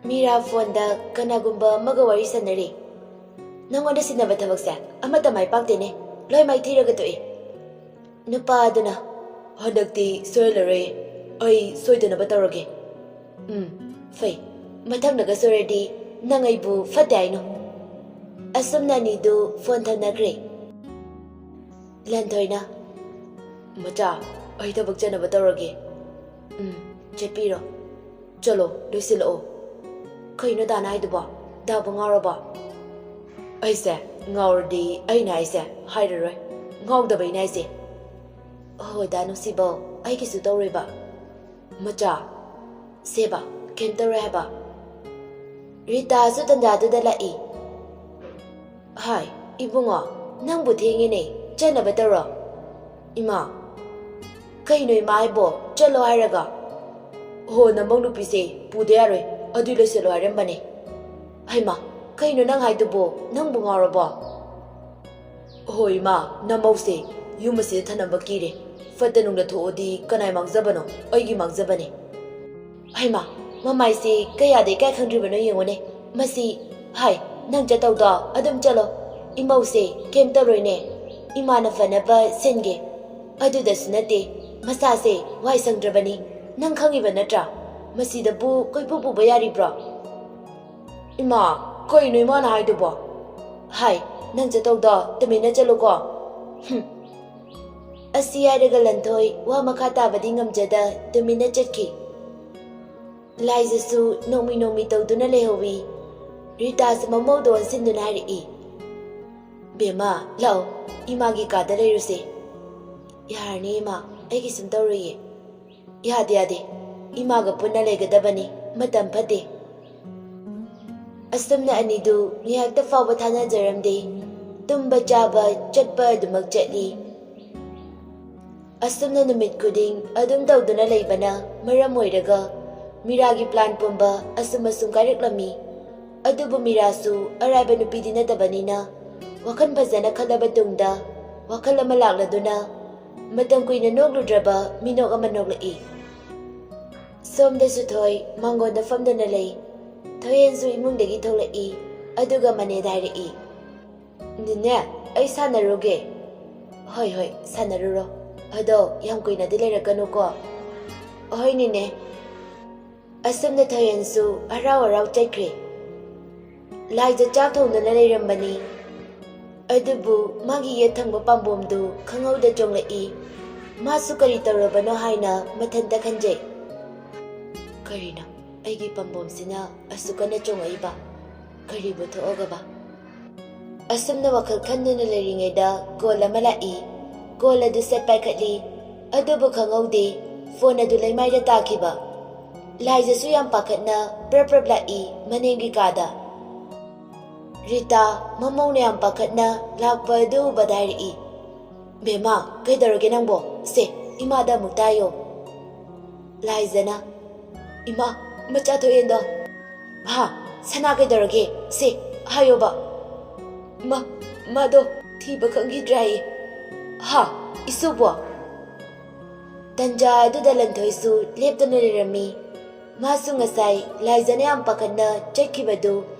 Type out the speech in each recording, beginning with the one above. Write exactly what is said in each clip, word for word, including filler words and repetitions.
ꯃꯤꯔꯥ ꯐꯣꯟꯗ ꯀꯅꯥꯒꯨꯝꯕ ꯑꯃꯒ ꯋꯥꯔꯤ ꯁꯥꯟꯅꯔꯤ꯫ ꯅꯪꯉꯣꯟꯗ ꯁꯤꯟꯅꯕ ꯊꯕꯛꯁꯦ ꯑꯃꯠꯇ ꯃꯥꯏ ꯄꯥꯛꯇꯦꯅꯦ꯫ ꯂꯣꯏ ꯃꯥꯏꯊꯤꯔꯒ ꯇꯣꯛꯏ꯫ ꯅꯨꯄꯥ ꯑꯗꯨꯅ, "ꯍꯟꯗꯛꯇꯤ ꯁꯣꯏꯍꯜꯂꯔꯣꯏ꯫ ꯑꯩ ꯁꯣꯏꯗꯅꯕ ꯇꯧꯔꯒꯦ꯫" "ꯎꯝ, ꯐꯩ꯫ ꯃꯊꯪꯗꯒ ꯁꯣꯏꯔꯗꯤ ꯅꯪ ꯑꯩꯕꯨ ꯐꯠꯇꯦ ꯍꯥꯏꯅꯣ꯫" ꯑꯁꯨꯝꯅ ꯑꯅꯤꯗꯨ ꯐꯣꯟ ꯊꯝꯅꯈ꯭ꯔꯦ꯫ ꯂꯟꯊꯣꯏꯅ, "ꯃꯆꯥ, ꯑꯩ ꯊꯕꯛ ꯆꯠꯅꯕ ꯇꯧꯔꯒꯦ꯫" "ꯎꯝ, ꯆꯠꯄꯤꯔꯣ꯫ ꯆꯠꯂꯣ, ꯂꯣꯏꯁꯤꯜꯂꯛꯑꯣ꯫" "ꯀꯩꯅꯣ ꯗꯥꯅ ꯍꯥꯏꯗꯨꯕꯣ? ꯗꯥꯕꯨ ꯉꯥꯎꯔꯕꯣ?" "ꯑꯩꯁꯦ ꯉꯥꯎꯔꯗꯤ ꯑꯩꯅ ꯍꯥꯏꯁꯦ ꯍꯥꯏꯔꯔꯣꯏ꯫ ꯉꯥꯎꯗꯕꯩꯅꯦ ꯍꯥꯏꯁꯦ꯫" "ꯍꯣ, ꯗꯥ ꯅꯨꯡꯁꯤꯕꯧ, ꯑꯩ ꯀꯩꯁꯨ ꯇꯧꯔꯣꯏꯕ꯫" "ꯃꯆꯥ, ꯁꯦꯕ, ꯀꯩꯝ ꯇꯧꯔꯣꯏ ꯍꯥꯏꯕ꯫" ꯔꯤꯇꯥꯁꯨ ꯇꯟꯖꯥꯗꯨꯗ ꯂꯥꯛꯏ꯫ "ꯍꯥꯏ, ꯏꯕꯨꯡꯉꯣ, ꯅꯪꯕꯨ ꯊꯦꯡꯉꯦꯅꯦ, ꯆꯠꯅꯕ ꯇꯧꯔꯣ꯫" "ꯏꯃꯥ, ꯀꯩꯅꯣ ꯏꯃꯥ ꯍꯥꯏꯕꯣ? ꯆꯠꯂꯣ ꯍꯥꯏꯔꯒ?" "ꯍꯣ, ꯅꯃꯧ ꯅꯨꯄꯤꯁꯦ ꯄꯨꯗ ꯌꯥꯔꯣꯏ, ꯑꯗꯨꯏ ꯂꯣꯏꯁꯤꯜꯂꯣ ꯍꯥꯏꯔꯝꯕꯅꯦ꯫" "ꯍꯩꯃꯥ, ꯀꯩꯅꯣ ꯅꯪ ꯍꯥꯏꯗꯨꯕꯣ? ꯅꯪꯕꯨ ꯉꯥꯎꯔꯕꯣ?" "ꯍꯣ ꯏꯃꯥ, ꯅꯃꯧꯁꯦ ꯌꯨꯝ ꯑꯁꯤꯗ ꯊꯅꯝꯕ ꯀꯤꯔꯦ꯫ ꯐꯠꯇ ꯅꯨꯡꯗ ꯊꯣꯛꯑꯗꯤ ꯀꯅꯥꯏ ꯃꯥꯡꯖꯕꯅꯣ? ꯑꯩꯒꯤ ꯃꯥꯡꯖꯕꯅꯦ꯫" ꯍꯩꯃꯥ, ꯃꯃꯥꯏꯁꯦ ꯀꯌꯥꯗ ꯏꯀꯥꯏ ꯈꯪꯗ꯭ꯔꯤꯕꯅꯣ ꯌꯦꯡꯉꯨꯅꯦ꯫ ꯃꯁꯤ, ꯍꯥꯏ, ꯅꯪ ꯆꯠꯇꯧꯗꯣ ꯑꯗꯨꯝ ꯆꯠꯂꯣ꯫ ꯏꯃꯧꯁꯦ ꯀꯩꯝ ꯇꯧꯔꯣꯏꯅꯦ꯫ ꯏꯃꯥꯅ ꯐꯅꯕ ꯁꯤꯟꯒꯦ꯫ ꯑꯗꯨꯗꯁꯨ ꯅꯠꯇꯦ, ꯃꯁꯥꯁꯦ ꯋꯥꯏ ꯁꯪꯗ꯭ꯔꯕꯅꯤ꯫ ꯅꯪ ꯈꯪꯉꯤꯕ ꯅꯠꯇ꯭ꯔꯥ? ꯃꯁꯤꯗꯕꯨ ꯀꯣꯏꯄꯨ ꯄꯨꯕ ꯌꯥꯔꯤꯕ꯭ꯔꯣ? ꯏꯃꯥ, ꯀꯩꯅꯣ ꯏꯃꯥꯅ ꯍꯥꯏꯗꯨꯕꯣ? ꯍꯥꯏ, ꯅꯪ ꯆꯠꯇꯧꯗꯣ ꯇꯨꯃꯤꯟꯅ ꯆꯠꯂꯨꯀꯣ꯫ ꯍꯨꯝ꯫ ꯑꯁꯤ ꯍꯥꯏꯔꯒ ꯂꯟꯊꯣꯏ ꯋꯥ ꯃꯈꯥ ꯇꯥꯕꯗꯤ ꯉꯝꯖꯗ ꯇꯨꯃꯤꯟꯅ ꯆꯠꯈꯤ꯫ ꯂꯥꯏꯖꯁꯨ ꯅꯣꯛꯃꯤ ꯅꯣꯛꯃꯤ ꯇꯧꯗꯨꯅ ꯂꯩꯍꯧꯏ꯫ ꯔꯤꯇꯥꯁꯨ ꯃꯃꯧꯗ ꯑꯣꯟꯁꯤꯟꯗꯨꯅ ꯍꯥꯏꯔꯛꯏ, "ꯕꯦꯝꯃ, ꯂꯥꯛꯑꯣ, ꯏꯃꯥꯒꯤ ꯀꯥꯗ ꯂꯩꯔꯨꯁꯦ꯫" "ꯌꯥꯔꯅꯤ ꯏꯃꯥ, ꯑꯩ ꯀꯩꯁꯨꯝ ꯇꯧꯔꯣꯏꯌꯦ꯫" "ꯌꯥꯗꯦ, ꯌꯥꯗꯦ, ꯏꯃꯥꯒ ꯄꯨꯟꯅ ꯂꯩꯒꯗꯕꯅꯤ, ꯃꯇꯝ ꯐꯠꯇꯦ꯫" ꯑꯁꯨꯝꯅ ꯑꯅꯤꯗꯨ ꯉꯥꯏꯍꯥꯛꯇ ꯐꯥꯎꯕ ꯊꯥꯅꯖꯔꯝꯗꯦ꯫ ꯇꯨꯝꯕ ꯆꯥꯕ ꯆꯠꯄ ꯑꯗꯨꯃꯛ ꯆꯠꯂꯤ꯫ ꯑꯁꯨꯝꯅ ꯅꯨꯃꯤꯠ ꯈꯨꯗꯤꯡ ꯑꯗꯨꯝ ꯇꯧꯗꯨꯅ ꯂꯩꯕꯅ ꯃꯔꯝ ꯑꯣꯏꯔꯒ ꯃꯤꯔꯥꯒꯤ plan ꯄꯨꯝꯕ ꯑꯁꯨꯝ ꯑꯁꯨꯝ ꯀꯥꯏꯔꯛꯂꯝꯃꯤ꯫ ꯑꯗꯨꯕꯨ ꯃꯤꯔꯥꯁꯨ ꯑꯔꯥꯏꯕ ꯅꯨꯄꯤꯗꯤ ꯅꯠꯇꯕꯅꯤꯅ ꯋꯥꯈꯜ ꯐꯖꯅ ꯈꯜꯂꯕ ꯇꯨꯡꯗ ꯋꯥꯈꯜ ꯑꯃ ꯂꯥꯛꯂꯗꯨꯅ ꯃꯇꯝ ꯀꯨꯏꯅ ꯅꯣꯛꯂꯨꯗ꯭ꯔꯕ ꯃꯤꯅꯣꯛ ꯑꯃ ꯅꯣꯛꯂꯛꯏ꯫ ꯁꯣꯝꯗꯁꯨ ꯊꯣꯏ ꯃꯥꯡꯒꯣꯟꯗ ꯐꯝꯗꯨꯅ ꯂꯩ꯫ ꯊꯣꯏꯍꯦꯟꯁꯨ ꯏꯃꯨꯡꯗꯒꯤ ꯊꯣꯛꯂꯛꯏ꯫ ꯑꯗꯨꯒ ꯃꯅꯦꯗ ꯍꯥꯏꯔꯛꯏ, "ꯅꯦꯅꯦ, ꯑꯩ ꯁꯥꯟꯅꯔꯨꯒꯦ꯫" "ꯍꯣꯏ, ꯍꯣꯏ, ꯁꯥꯟꯅꯔꯨꯔꯣ꯫ ꯑꯗꯣ ꯌꯥꯝ ꯀꯨꯏꯅꯗꯤ ꯂꯩꯔꯛꯀꯅꯨꯀꯣ꯫" "ꯍꯣꯏ, ꯅꯦꯅꯦ꯫" ꯑꯁꯨꯝꯅ ꯊꯣꯏꯍꯦꯟꯁꯨ ꯍꯔꯥꯎ ꯍꯔꯥꯎ ꯆꯠꯈ꯭ꯔꯦ꯫ ꯂꯥꯏꯖ ꯆꯥꯛ ꯊꯣꯡꯗꯨꯅ ꯂꯩꯔꯝꯕꯅꯤ꯫ ꯑꯗꯨꯕꯨ ꯃꯥꯒꯤ ꯌꯦꯠ ꯊꯪꯕ ꯄꯥꯝꯕꯣꯝꯗꯨ ꯈꯪꯍꯧꯗ ꯆꯣꯡꯂꯛꯏ꯫ ꯃꯥꯁꯨ ꯀꯔꯤ ꯇꯧꯔꯕꯅꯣ ꯍꯥꯏꯅ ꯃꯊꯟꯇ ꯈꯟꯖꯩ꯫ "ꯀꯔꯤꯅꯣ, ꯑꯩꯒꯤ ꯄꯥꯝꯕꯣꯝꯁꯤꯅ ꯑꯁꯨꯛ ꯀꯟꯅ ꯆꯣꯡꯉꯛꯏꯕ? ꯀꯔꯤꯕꯨ ꯊꯣꯛꯑꯒꯕ?" ꯑꯁꯨꯝꯅ ꯋꯥꯈꯜ ꯈꯟꯗꯨꯅ ꯂꯩꯔꯤꯉꯩꯗ ꯀꯣꯜ ꯑꯃ ꯂꯥꯛꯏ꯫ ꯀꯣꯜ ꯑꯗꯨ ꯁꯠ ꯄꯥꯏꯈꯠꯂꯤ꯫ ꯑꯗꯨꯕꯨ ꯈꯪꯍꯧꯗꯦ, ꯐꯣꯟ ꯑꯗꯨ ꯂꯩꯃꯥꯏꯗ ꯇꯥꯈꯤꯕ꯫ ꯂꯥꯏꯖꯁꯨ ꯌꯥꯝ ꯄꯥꯈꯠꯅ ꯄ꯭ꯔꯞ ꯄ꯭ꯔꯞ ꯂꯥꯛꯏ ꯃꯅꯤꯡꯒꯤ ꯀꯥꯗ꯫ ꯔꯤꯇꯥ ꯃꯃꯧꯅ ꯌꯥꯝ ꯄꯥꯈꯠꯅ ꯂꯥꯛꯄ ꯑꯗꯨ ꯎꯕꯗ ꯍꯥꯏꯔꯛꯏ, "ꯕꯦꯝꯃ, ꯀꯩꯗꯧꯔꯒꯦ ꯅꯪꯕꯣ? ꯁꯦ, ꯏꯃꯥꯗ ꯑꯃꯨꯛꯇ ꯍꯥꯏꯌꯣ꯫" ꯂꯥꯏꯖꯅ, "ꯏꯃꯥ, ꯃꯆꯥ ꯊꯣꯏꯍꯦꯟꯗꯣ꯫" "ꯍꯥ? ꯁꯅꯥ ꯀꯩꯗꯧꯔꯒꯦ? ꯁꯦ, ꯍꯥꯏꯌꯣꯕ꯫" "ꯃꯥ, ꯃꯥꯗꯣ ꯊꯤꯕ ꯈꯪꯈꯤꯗ꯭ꯔꯦ ꯍꯥꯏꯌꯦ꯫" "ꯍꯥ? ꯏꯁꯨꯕꯣ?" ꯇꯟꯖꯥ ꯑꯗꯨꯗ ꯂꯟꯊꯣꯏꯁꯨ ꯂꯦꯞꯇꯅ ꯂꯩꯔꯝꯃꯤ꯫ ꯃꯥꯁꯨ ꯉꯁꯥꯏ ꯂꯥꯏꯖꯅ ꯌꯥꯝ ꯄꯥꯈꯠꯅ ꯆꯠꯈꯤꯕꯗꯨ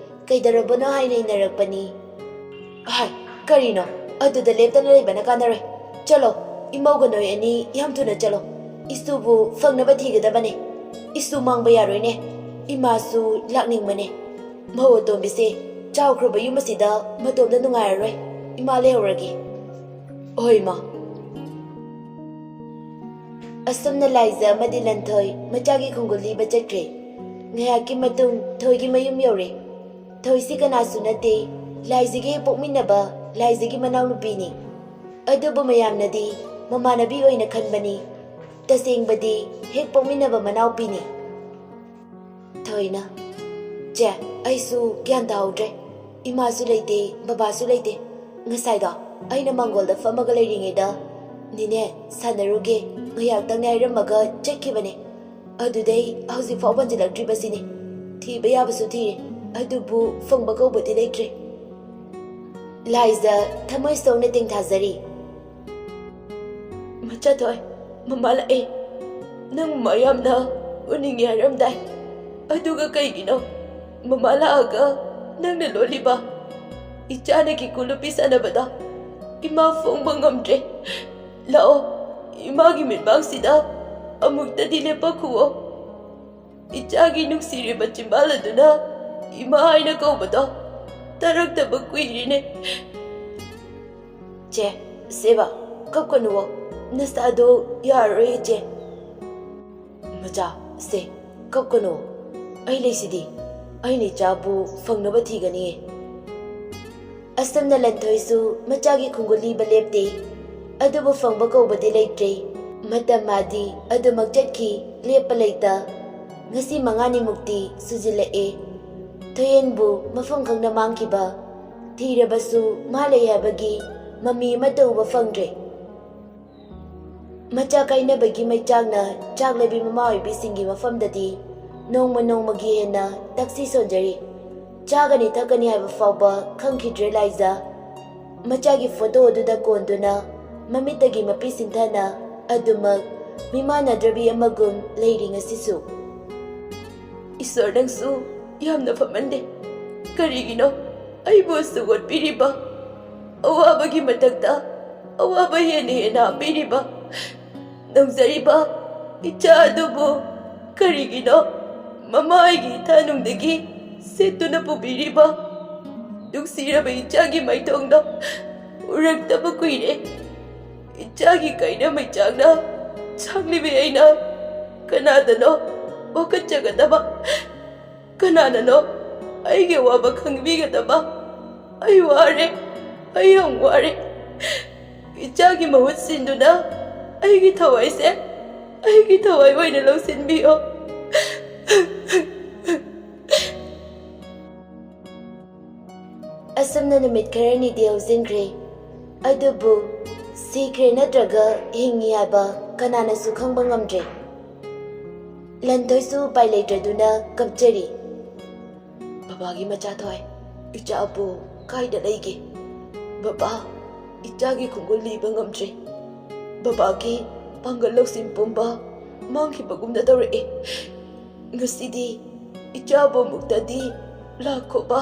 ꯀꯩꯗꯧꯔꯕꯅꯣ ꯍꯥꯏꯅ ꯏꯟꯅꯔꯛꯄꯅꯤ꯫ "ꯍꯥꯏ, ꯀꯔꯤꯅꯣ? ꯑꯗꯨꯗ ꯂꯦꯞꯇꯅ ꯂꯩꯕꯅ ꯀꯥꯟꯅꯔꯣꯏ꯫ ꯆꯠꯂꯣ, ꯏꯃꯧꯒ ꯅꯣꯏ ꯑꯅꯤ ꯌꯥꯝ ꯊꯨꯅ ꯆꯠꯂꯣ꯫ ꯏꯁꯨꯕꯨ ꯐꯪꯅꯕ ꯊꯤꯒꯗꯕꯅꯦ꯫ ꯏꯁꯨ ꯃꯥꯡꯕ ꯌꯥꯔꯣꯏꯅꯦ꯫ ꯏꯃꯥꯁꯨ ꯂꯥꯛꯅꯤꯡꯕꯅꯦ꯫ ꯃꯧ ꯑꯇꯣꯝꯕꯤꯁꯦ ꯆꯥꯎꯈ꯭ꯔꯕ ꯌꯨꯝ ꯑꯁꯤꯗ ꯃꯇꯣꯝꯗ ꯅꯨꯡꯉꯥꯏꯔꯔꯣꯏ꯫ ꯏꯃꯥ ꯂꯩꯍꯧꯔꯒꯦ꯫" "ꯍꯣꯏ, ꯏꯃꯥ꯫" ꯑꯁꯨꯝꯅ ꯂꯥꯏꯖ ꯑꯃꯗꯤ ꯂꯟꯊꯣꯏ ꯃꯆꯥꯒꯤ ꯈꯣꯡꯒꯨꯜ ꯂꯤꯕ ꯆꯠꯈ꯭ꯔꯦ꯫ ꯉꯥꯏꯍꯥꯛꯀꯤ ꯃꯇꯨꯡ ꯊꯣꯏꯒꯤ ꯃꯌꯨꯝ ꯌꯧꯔꯦ꯫ ꯊꯣꯏꯁꯤ ꯀꯅꯥꯁꯨ ꯅꯠꯇꯦ, ꯂꯥꯏꯖꯒꯤ ꯍꯦꯛ ꯄꯣꯛꯃꯤꯟꯅꯕ ꯂꯥꯏꯖꯒꯤ ꯃꯅꯥꯎꯅꯨꯄꯤꯅꯤ꯫ ꯑꯗꯨꯕꯨ ꯃꯌꯥꯝꯅꯗꯤ ꯃꯃꯥꯟꯅꯕꯤ ꯑꯣꯏꯅ ꯈꯟꯕꯅꯤ꯫ ꯇꯁꯦꯡꯕꯗꯤ ꯍꯦꯛ ꯄꯣꯛꯃꯤꯟꯅꯕ ꯃꯅꯥꯎꯄꯤꯅꯤ꯫ ꯊꯣꯏꯅ, "ꯆꯦ, ꯑꯩꯁꯨ ꯒ꯭ꯌꯥꯟ ꯇꯥꯍꯧꯗ꯭ꯔꯦ꯫ ꯏꯃꯥꯁꯨ ꯂꯩꯇꯦ, ꯕꯕꯥꯁꯨ ꯂꯩꯇꯦ꯫ ꯉꯁꯥꯏꯗꯣ ꯑꯩꯅ ꯃꯥꯡꯒꯣꯜꯗ ꯐꯝꯃꯒ ꯂꯩꯔꯤꯉꯩꯗ, 'ꯅꯦꯅꯦ, ꯁꯥꯟꯅꯔꯨꯒꯦ, ꯉꯥꯏꯍꯥꯛꯇꯪꯅꯦ' ꯍꯥꯏꯔꯝꯃꯒ ꯆꯠꯈꯤꯕꯅꯦ꯫ ꯑꯗꯨꯗꯩ ꯍꯧꯖꯤꯛ ꯐꯥꯎ ꯍꯟꯖꯤꯜꯂꯛꯇ꯭ꯔꯤꯕꯁꯤꯅꯤ꯫ ꯊꯤꯕ ꯌꯥꯕꯁꯨ ꯊꯤꯔꯦ, ꯑꯗꯨꯕꯨ ꯐꯪꯕ ꯀꯧꯕꯗꯤ ꯂꯩꯇ꯭ꯔꯦ꯫" ꯂꯥꯏꯖ ꯊꯃꯣꯏ ꯁꯣꯛꯅ ꯇꯦꯡꯊꯥꯖꯔꯤ꯫ "ꯃꯆꯥꯊꯣꯏ, ꯃꯃꯥ ꯂꯥꯛꯑꯦ꯫ ꯅꯪ ꯃꯌꯥꯝꯅ ꯎꯅꯤꯡꯉꯦ ꯍꯥꯏꯔꯝꯗꯥꯏ꯫ ꯑꯗꯨꯒ ꯀꯩꯒꯤꯅꯣ ꯃꯃꯥ ꯂꯥꯛꯑꯒ ꯅꯪꯅ ꯂꯣꯜꯂꯤꯕ ꯏꯆꯥꯅ ꯀꯤꯀꯨ ꯂꯨꯄꯤ ꯁꯥꯟꯅꯕꯗ ꯏꯃꯥ ꯐꯣꯡꯕ ꯉꯝꯗ꯭ꯔꯦ꯫ ꯂꯥꯛꯑꯣ, ꯏꯃꯥꯒꯤ ꯃꯤꯠꯃꯥꯡꯁꯤꯗ ꯑꯃꯨꯛꯇꯗꯤ ꯂꯦꯞꯄꯛꯈꯨꯑꯣ꯫ ꯏꯆꯥꯒꯤ ꯅꯨꯡꯁꯤꯔꯤꯕ ꯆꯤꯝꯕꯥꯜ ꯑꯗꯨꯅ ꯏꯃꯥ ꯍꯥꯏꯅ ꯀꯧꯕꯗꯣ ꯇꯥꯔꯛꯇꯕ ꯀꯨꯏꯔꯤꯅꯦ꯫ ꯆꯦ, ꯁꯦꯕ, ꯀꯞꯀꯅꯨꯋꯣ꯫ ꯅꯁꯥꯗꯣ ꯌꯥꯔꯔꯣꯏ, ꯏꯆꯦ꯫ ꯃꯆꯥ, ꯁꯦ, ꯀꯞꯀꯅꯨ꯫ ꯑꯩ ꯂꯩꯁꯤꯗꯤ꯫ ꯑꯩꯅ ꯏꯆꯥꯕꯨ ꯐꯪꯅꯕ ꯊꯤꯒꯅꯤꯌꯦ꯫ ꯑꯁꯨꯝꯅ ꯂꯟꯊꯣꯏꯁꯨ ꯃꯆꯥꯒꯤ ꯈꯣꯡꯒꯨꯜ ꯂꯤꯕ ꯂꯦꯞꯇꯦ꯫ ꯑꯗꯨꯕꯨ ꯐꯪꯕ ꯀꯧꯕꯗꯤ ꯂꯩꯇ꯭ꯔꯦ꯫ ꯃꯇꯝ ꯃꯥꯗꯤ ꯑꯗꯨꯃꯛ ꯆꯠꯈꯤ, ꯂꯦꯞꯄ ꯂꯩꯇ꯫ ꯉꯁꯤ ꯃꯉꯥꯅꯤꯃꯨꯛꯇꯤ ꯁꯨꯖꯤꯜꯂꯛꯑꯦ꯫ ꯊꯣꯏꯍꯦꯟꯕꯨ ꯃꯐꯝ ꯈꯪꯅ ꯃꯥꯡꯈꯤꯕ꯫ ꯊꯤꯔꯕꯁꯨ ꯃꯥ ꯂꯩ ꯍꯥꯏꯕꯒꯤ ꯃꯃꯤ ꯑꯃꯠꯇ ꯎꯕ ꯐꯪꯗ꯭ꯔꯦ꯫ ꯃꯆꯥ ꯀꯥꯏꯅꯕꯒꯤ ꯃꯩꯆꯥꯛꯅ ꯆꯥꯛꯂꯕꯤ ꯃꯃꯥ ꯑꯣꯏꯕꯤꯁꯤꯡꯒꯤ ꯃꯐꯝꯗꯗꯤ ꯅꯣꯡꯃ ꯅꯣꯡꯃꯒꯤ ꯍꯦꯟꯅ ꯇꯛꯁꯤ ꯁꯣꯟꯖꯔꯤ꯫ ꯆꯥꯒꯅꯤ ꯊꯛꯀꯅꯤ ꯍꯥꯏꯕ ꯐꯥꯎꯕ ꯈꯪꯈꯤꯗ꯭ꯔꯦ ꯂꯥꯏꯖꯥ꯫ ꯃꯆꯥꯒꯤ ꯐꯣꯇꯣ ꯑꯗꯨꯗ ꯀꯣꯟꯗꯨꯅ ꯃꯃꯤꯠꯇꯒꯤ ꯃꯄꯤ ꯁꯤꯟꯊꯅ ꯑꯗꯨꯃꯛ ꯃꯤꯃꯥꯟꯅꯗ꯭ꯔꯕꯤ ꯑꯃꯒꯨꯝ ꯂꯩꯔꯤ ꯉꯁꯤꯁꯨ꯫ ꯏꯁꯣꯔ, ꯅꯪꯁꯨ ꯌꯥꯝꯅ ꯐꯃꯟꯗꯦ꯫ ꯀꯔꯤꯒꯤꯅꯣ ꯑꯩꯕꯨ ꯑꯁꯨꯛ ꯑꯣꯠꯄꯤꯔꯤꯕ? ꯑꯋꯥꯕꯒꯤ ꯃꯊꯛꯇ ꯑꯋꯥꯕ ꯍꯦꯟꯅ ꯍꯦꯟꯅ ꯍꯥꯞꯄꯤꯔꯤꯕ ꯅꯧꯖꯔꯤꯕ ꯏꯆꯥ ꯑꯗꯨꯕꯨ ꯀꯔꯤꯒꯤꯅꯣ ꯃꯃꯥ ꯑꯩꯒꯤ ꯏꯊꯥꯅꯨꯡꯗꯒꯤ ꯁꯦꯠꯇꯨꯅ ꯄꯨꯕꯤꯔꯤꯕ? ꯅꯨꯡꯁꯤꯔꯕ ꯏꯆꯥꯒꯤ ꯃꯥꯏꯊꯣꯡꯗꯣ ꯎꯔꯛꯇꯕ ꯀꯨꯏꯔꯦ꯫ ꯏꯆꯥꯒꯤ ꯀꯩꯅ ꯃꯩꯆꯥꯛꯅ ꯆꯥꯛꯂꯤꯕꯤ ꯑꯩꯅ ꯀꯅꯥꯗꯅꯣ ꯋꯥꯀꯠꯆꯒꯗꯕ? ꯀꯅꯥꯅꯅꯣ ꯑꯩꯒꯤ ꯑꯋꯥꯕ ꯈꯪꯕꯤꯒꯗꯕ? ꯑꯩ ꯋꯥꯔꯦ, ꯑꯩ ꯌꯥꯝ ꯋꯥꯔꯦ꯫ ꯏꯆꯥꯒꯤ ꯃꯍꯨꯠ ꯁꯤꯟꯗꯨꯅ ꯑꯩꯒꯤ ꯊꯋꯥꯏꯁꯦ ꯑꯩꯒꯤ ꯊꯋꯥꯏ ꯑꯣꯏꯅ ꯂꯧꯁꯤꯟꯕꯤꯌꯣ꯫ ꯑꯁꯨꯝꯅ ꯅꯨꯃꯤꯠ ꯈꯔꯅꯤꯗꯤ ꯍꯧꯖꯤꯟꯈ꯭ꯔꯦ꯫ ꯑꯗꯨꯕꯨ ꯁꯤꯈ꯭ꯔꯦ ꯅꯠꯇ꯭ꯔꯒ ꯍꯤꯡꯉꯤ ꯍꯥꯏꯕ ꯀꯅꯥꯅꯁꯨ ꯈꯪꯕ ꯉꯝꯗ꯭ꯔꯦ꯫ ꯂꯟꯊꯣꯏꯁꯨ ꯎꯄꯥꯏ ꯂꯩꯇ꯭ꯔꯗꯨꯅ ꯀꯞꯆꯔꯤ꯫ ꯕꯕꯥꯒꯤ ꯃꯆꯥ ꯊꯣꯏ, ꯏꯆꯥꯕꯨ ꯀꯥꯏꯗ ꯂꯩꯒꯦ? ꯕꯕꯥ, ꯏꯆꯥꯒꯤ ꯈꯣꯡꯒꯨꯜ ꯂꯤꯕ ꯉꯝꯗ꯭ꯔꯦ꯫ ꯕꯕꯥꯒꯤ ꯄꯥꯡꯒꯜ ꯂꯧꯁꯤꯡ ꯄꯨꯝꯕ ꯃꯥꯡꯈꯤꯕꯒꯨꯝꯅ ꯇꯧꯔꯛꯑꯦ꯫ ꯉꯁꯤꯗꯤ ꯏꯆꯥꯕꯨ ꯑꯃꯨꯛꯇꯗꯤ ꯂꯥꯛꯈꯣꯕ,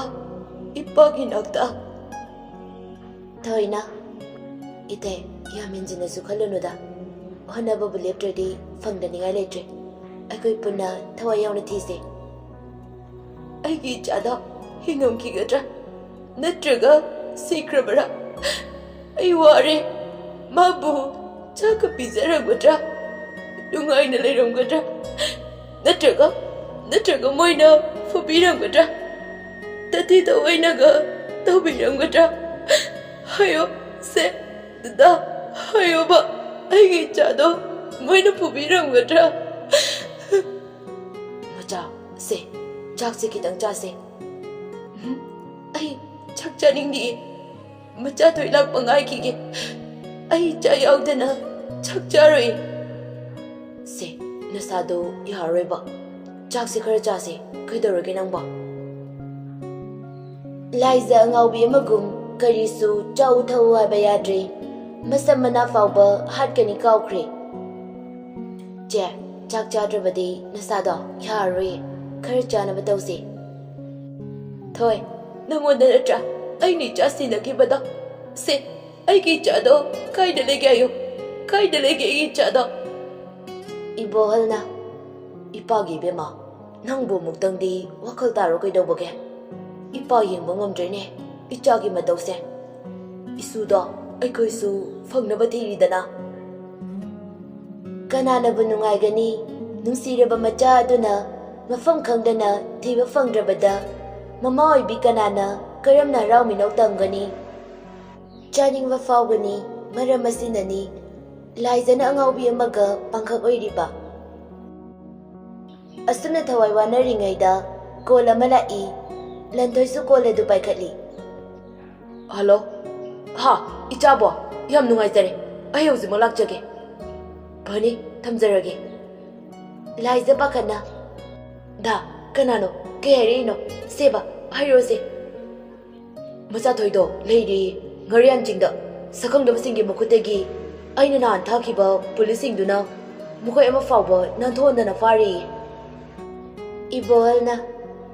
ꯏꯄꯥꯒꯤ ꯅꯥꯛꯇ꯫ ꯊꯣꯏꯅ, ꯏꯇꯩ, ꯌꯥꯝ ꯍꯦꯟꯖꯤꯟꯅꯁꯨ ꯈꯜꯂꯨꯅꯨꯗ꯫ ꯍꯣꯠꯅꯕꯕꯨ ꯂꯦꯞꯇ꯭ꯔꯗꯤ ꯐꯪꯗꯅꯤꯡꯉꯥꯏ ꯂꯩꯇ꯭ꯔꯦ꯫ ꯑꯩꯈꯣꯏ ꯄꯨꯟꯅ ꯊꯋꯥꯏ ꯌꯥꯎꯅ ꯊꯤꯁꯦ꯫ ꯑꯩꯒꯤ ꯏꯆꯥꯗꯣ ꯍꯤꯡꯉꯝꯈꯤꯒꯗ꯭ꯔꯥ? ꯅꯠꯇ꯭ꯔꯒ ꯁꯤꯈ꯭ꯔꯕꯔꯥ? ꯑꯩ ꯋꯥꯔꯦ꯫ ꯃꯥꯕꯨ ꯆꯥꯛꯀ ꯄꯤꯖꯔꯝꯒꯗ꯭ꯔꯥ? ꯅꯨꯡꯉꯥꯏꯅ ꯂꯩꯔꯝꯒꯗ꯭ꯔꯥ? ꯅꯠꯇ꯭ꯔꯒ, ꯅꯠꯇ꯭ꯔꯒ ꯃꯣꯏꯅ ꯐꯨꯕꯤꯔꯝꯒꯗ꯭ꯔꯥ? ꯇꯊꯤ ꯇꯑꯣꯏꯅꯒ ꯇꯧꯕꯤꯔꯝꯒꯗ꯭ꯔꯥ? ꯍꯥꯏꯌꯣ ꯁꯦ, ꯗꯗꯥ, ꯍꯥꯏꯌꯣꯕ, ꯑꯩꯒꯤ ꯏꯆꯥꯗꯣ ꯃꯣꯏꯅ ꯐꯨꯕꯤꯔꯝꯒꯗ꯭ꯔꯥ? ꯃꯆꯥ, ꯁꯦ, ꯆꯥꯛꯁꯦ ꯈꯤꯇꯪ ꯆꯥꯁꯦ꯫ ꯎꯝ, ꯑꯩ ꯆꯥꯛ ꯆꯥꯅꯤꯡꯗꯤꯌꯦ꯫ ꯃꯆꯥ ꯊꯣꯏ ꯂꯥꯛꯄ ꯉꯥꯏꯈꯤꯒꯦ꯫ ꯑꯩ ꯆꯥꯛ ꯌꯥꯎꯗꯅ ꯆꯥꯛ ꯆꯥꯔꯣꯏ꯫ ꯁꯦ, ꯅꯁꯥꯗꯣ ꯌꯥꯔꯔꯣꯏꯕ꯫ ꯆꯥꯛꯁꯦ ꯈꯔ ꯆꯥꯁꯦ꯫ ꯀꯩꯗꯧꯔꯒꯦ ꯅꯪꯕꯣ? ꯂꯥꯏꯖ ꯑꯉꯥꯎꯕꯤ ꯑꯃꯒꯨꯝ ꯀꯔꯤꯁꯨ ꯆꯥꯎ ꯊꯛꯎ ꯍꯥꯏꯕ ꯌꯥꯗ꯭ꯔꯦ꯫ ꯃꯁꯝ ꯃꯅꯥ ꯐꯥꯎꯕ ꯍꯥꯠꯀꯅꯤ ꯀꯥꯎꯈ꯭ꯔꯦ꯫ ꯆꯦ, ꯆꯥꯛ ꯆꯥꯗ꯭ꯔꯕꯗꯤ ꯅꯁꯥꯗꯣ ꯌꯥꯔꯔꯣꯏꯌꯦ꯫ ꯈꯔ ꯆꯥꯅꯕ ꯇꯧꯁꯦ꯫ ꯊꯣꯏ, ꯅꯪꯉꯣꯟꯗ ꯅꯠꯇ꯭ꯔꯥ ꯑꯩꯅ ꯏꯆꯥ ꯁꯤꯟꯅꯈꯤꯕꯗꯣ? ꯁꯦ, ꯑꯩꯒꯤ ꯏꯆꯥꯗꯣ ꯀꯥꯏꯗ ꯂꯩꯒꯦ ꯍꯥꯏꯌꯨ? ꯀꯥꯏꯗ ꯂꯩꯒꯦ ꯑꯩꯒꯤ ꯏꯆꯥꯗꯣ? ꯏꯕꯣꯍꯜꯅ, ꯏꯄꯥꯒꯤ ꯏꯕꯦꯝꯃ, ꯅꯪꯕꯨ ꯑꯃꯨꯛꯇꯪꯗꯤ ꯋꯥꯈꯜ ꯇꯥꯔꯣ ꯀꯩꯗꯧꯕꯒꯦ? ꯏꯄꯥ ꯌꯦꯡꯕ ꯉꯝꯗ꯭ꯔꯦꯅꯦ ꯏꯆꯥꯒꯤ ꯃꯇꯧꯁꯦ꯫ ꯏꯁꯨꯗꯣ ꯑꯩꯈꯣꯏꯁꯨ ꯐꯪꯅꯕ ꯊꯤꯔꯤꯗꯅ꯫ ꯀꯅꯥꯅꯕꯨ ꯅꯨꯡꯉꯥꯏꯒꯅꯤ? ꯅꯨꯡꯁꯤꯔꯕ ꯃꯆꯥ ꯑꯗꯨꯅ ꯃꯐꯝ ꯈꯪꯗꯅ ꯊꯤꯕ ꯐꯪꯗ꯭ꯔꯕꯗ ꯃꯃꯥ ꯑꯣꯏꯕꯤ ꯀꯅꯥꯅ ꯀꯔꯝꯅ ꯍꯔꯥꯎ ꯃꯤꯅꯧ ꯇꯝꯒꯅꯤ? ꯆꯥꯅꯤꯡꯕ ꯐꯥꯎꯒꯅꯤ꯫ ꯃꯔꯝ ꯑꯁꯤꯅꯅꯤ ꯂꯥꯏꯖꯅ ꯑꯉꯥꯎꯕꯤ ꯑꯃꯒ ꯄꯥꯡꯈꯛ ꯑꯣꯏꯔꯤꯕ꯫ ꯑꯁꯨꯝꯅ ꯊꯋꯥꯏ ꯋꯥꯅꯔꯤꯉꯩꯗ ꯀꯣꯜ ꯑꯃ ꯂꯥꯛꯏ꯫ ꯂꯟꯊꯣꯏꯁꯨ ꯀꯣꯜ ꯑꯗꯨ ꯄꯥꯏꯈꯠꯂꯤ꯫ ꯍꯜꯂꯣ꯫ ꯍꯥ, ꯏꯆꯥꯕꯣ, ꯌꯥꯝ ꯅꯨꯡꯉꯥꯏꯖꯔꯦ꯫ ꯑꯩ ꯍꯧꯖꯤꯛꯃꯛ ꯂꯥꯛꯆꯒꯦ꯫ ꯐꯅꯤ, ꯊꯝꯖꯔꯒꯦ꯫ ꯂꯥꯏꯖ ꯄꯥꯈꯠꯅ, ꯗꯥ, ꯀꯅꯥꯅꯣ? ꯀꯩ ꯍꯥꯏꯔꯛꯏꯅꯣ? ꯁꯦꯕ, ꯍꯥꯏꯔꯛꯑꯣꯁꯦ꯫ ꯃꯆꯥꯊꯣꯏꯗꯣ ꯂꯩꯔꯤ ꯉꯥꯔꯤꯌꯥꯟ ꯆꯤꯡꯗ꯫ ꯁꯛꯈꯪꯗꯕꯁꯤꯡꯒꯤ ꯃꯈꯨꯠꯇꯒꯤ ꯑꯩꯅ ꯅꯍꯥꯟ ꯊꯥꯈꯤꯕ ꯄꯨꯂꯤꯁꯁꯤꯡꯗꯨꯅ ꯃꯈꯣꯏ ꯑꯃ ꯐꯥꯎꯕ ꯅꯥꯟꯊꯣꯛꯍꯟꯗꯅ ꯐꯥꯔꯤ꯫ ꯏꯕꯣꯍꯜꯅ,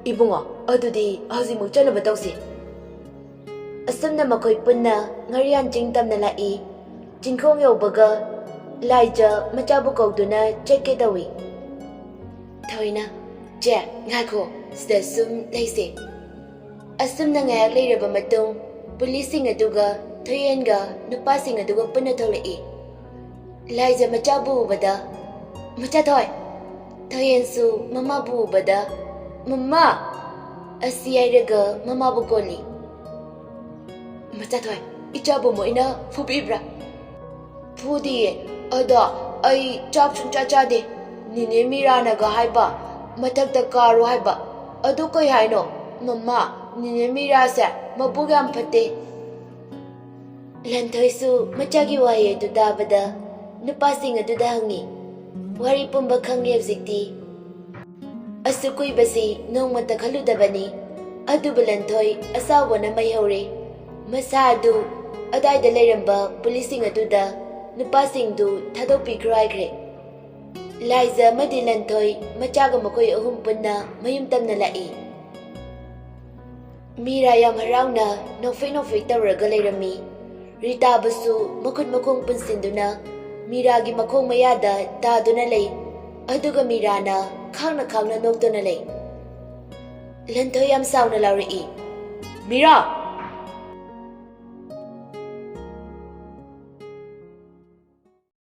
"ꯏꯕꯨꯡꯉꯣ, ꯑꯗꯨꯗꯤ ꯍꯧꯖꯤꯛꯃꯛ ꯆꯠꯅꯕ ꯇꯧꯁꯤ꯫" ꯑꯁꯨꯝꯅ ꯃꯈꯣꯏ ꯄꯨꯟꯅ ꯉꯥꯔꯤꯌꯥꯟ ꯆꯤꯡ ꯇꯝꯅ ꯂꯥꯛꯏ꯫ ꯆꯤꯡꯈꯣꯡ ꯌꯧꯕꯒ ꯂꯥꯏꯖ ꯃꯆꯥꯕꯨ ꯀꯧꯗꯨꯅ ꯆꯠꯀꯦ ꯇꯧꯏ꯫ ꯊꯣꯏꯅ, "ꯆꯦ, ꯉꯥꯏꯈꯣ, ꯁꯤꯗ ꯁꯨꯝ ꯂꯩꯁꯦ꯫" ꯑꯁꯨꯝꯅ ꯉꯥꯏꯍꯥꯛ ꯂꯩꯔꯕ ꯃꯇꯨꯡ, ꯄꯨꯂꯤꯁꯁꯤꯡ ꯑꯗꯨꯒ ꯊꯣꯏꯌꯦꯟꯒ ꯅꯨꯄꯥꯁꯤꯡ ꯑꯗꯨꯒ ꯄꯨꯟꯅ ꯊꯣꯛꯂꯛꯏ꯫ ꯂꯥꯏꯖ ꯃꯆꯥꯕꯨ ꯎꯕꯗ, "ꯃꯆꯥꯊꯣꯏ!" ꯊꯣꯏꯌꯦꯟꯁꯨ ꯃꯃꯥꯕꯨ ꯎꯕꯗ, "ꯃꯃꯥ!" ꯑꯁꯤ ꯍꯥꯏꯔꯒ ꯃꯃꯥꯕꯨ ꯀꯣꯜꯂꯤ꯫ "ꯃꯆꯥꯊꯣꯏ, ꯏꯆꯥꯕꯨ ꯃꯣꯏꯅ ꯐꯨꯕꯤꯕ꯭ꯔꯥ?" "ꯐꯨꯗꯤꯌꯦ꯫ ꯑꯗꯣ ꯑꯩ ꯆꯥꯛ ꯁꯨꯡꯆꯥ ꯆꯥꯗꯦ꯫ ꯅꯤꯅꯦ ꯃꯤꯔꯥꯅꯒ ꯍꯥꯏꯕ, ꯃꯊꯛꯇ ꯀꯥꯔꯣ ꯍꯥꯏꯕ꯫ ꯑꯗꯨ ꯀꯩ ꯍꯥꯏꯅꯣ? ꯃꯃꯥ, ꯅꯤꯅꯦ ꯃꯤꯔꯥꯁꯦ ꯃꯕꯨꯛ ꯌꯥꯝ ꯐꯠꯇꯦ꯫" ꯂꯟꯊꯣꯏꯁꯨ ꯃꯆꯥꯒꯤ ꯋꯥꯍꯩ ꯑꯗꯨ ꯇꯥꯕꯗ ꯅꯨꯄꯥꯁꯤꯡ ꯑꯗꯨꯗ ꯍꯪꯉꯤ꯫ ꯋꯥꯔꯤ ꯄꯨꯝꯕ ꯈꯪꯉꯦ ꯍꯧꯖꯤꯛꯇꯤ꯫ ꯑꯁꯨꯛ ꯀꯨꯏꯕꯁꯤ ꯅꯣꯡꯃꯇ ꯈꯜꯂꯨꯗꯕꯅꯤ꯫ ꯑꯗꯨꯕꯨ ꯂꯟꯊꯣꯏ ꯑꯁꯥꯎꯕꯅ ꯃꯩ ꯍꯧꯔꯦ꯫ ꯃꯁꯥ ꯑꯗꯨ ꯑꯗꯥꯏꯗ ꯂꯩꯔꯝꯕ ꯄꯨꯂꯤꯁꯁꯤꯡ ꯑꯗꯨꯗ ꯅꯨꯄꯥꯁꯤꯡꯗꯨ ꯊꯥꯗꯣꯛꯄꯤꯈ꯭ꯔꯣ ꯍꯥꯏꯈ꯭ꯔꯦ꯫ ꯂꯥꯏꯖ ꯑꯃꯗꯤ ꯂꯟꯊꯣꯏ ꯃꯆꯥꯒ ꯃꯈꯣꯏ ꯑꯍꯨꯝ ꯄꯨꯟꯅ ꯃꯌꯨꯝ ꯇꯝꯅ ꯂꯥꯛꯏ꯫ ꯃꯤꯔꯥ ꯌꯥꯝ ꯍꯔꯥꯎꯅ ꯅꯣꯛꯐꯦꯠ ꯅꯣꯛꯐꯦꯠ ꯇꯧꯔꯒ ꯂꯩꯔꯝꯃꯤ꯫ ꯔꯤꯇꯥꯕꯨꯁꯨ ꯃꯈꯨꯠ ꯃꯈꯣꯡ ꯄꯨꯟꯁꯤꯟꯗꯨꯅ ꯃꯤꯔꯥꯒꯤ ꯃꯈꯣꯡ ꯃꯌꯥꯗ ꯇꯥꯗꯨꯅ ꯂꯩ꯫ ꯑꯗꯨꯒ ꯃꯤꯔꯥꯅ ꯈꯥꯡꯅ ꯈꯥꯡꯅ ꯅꯣꯛꯇꯨꯅ ꯂꯩ꯫ ꯂꯟꯊꯣꯏ ꯌꯥꯝ ꯁꯥꯎꯅ ꯂꯥꯎꯔꯛꯏ, "ꯃꯤꯔꯥ,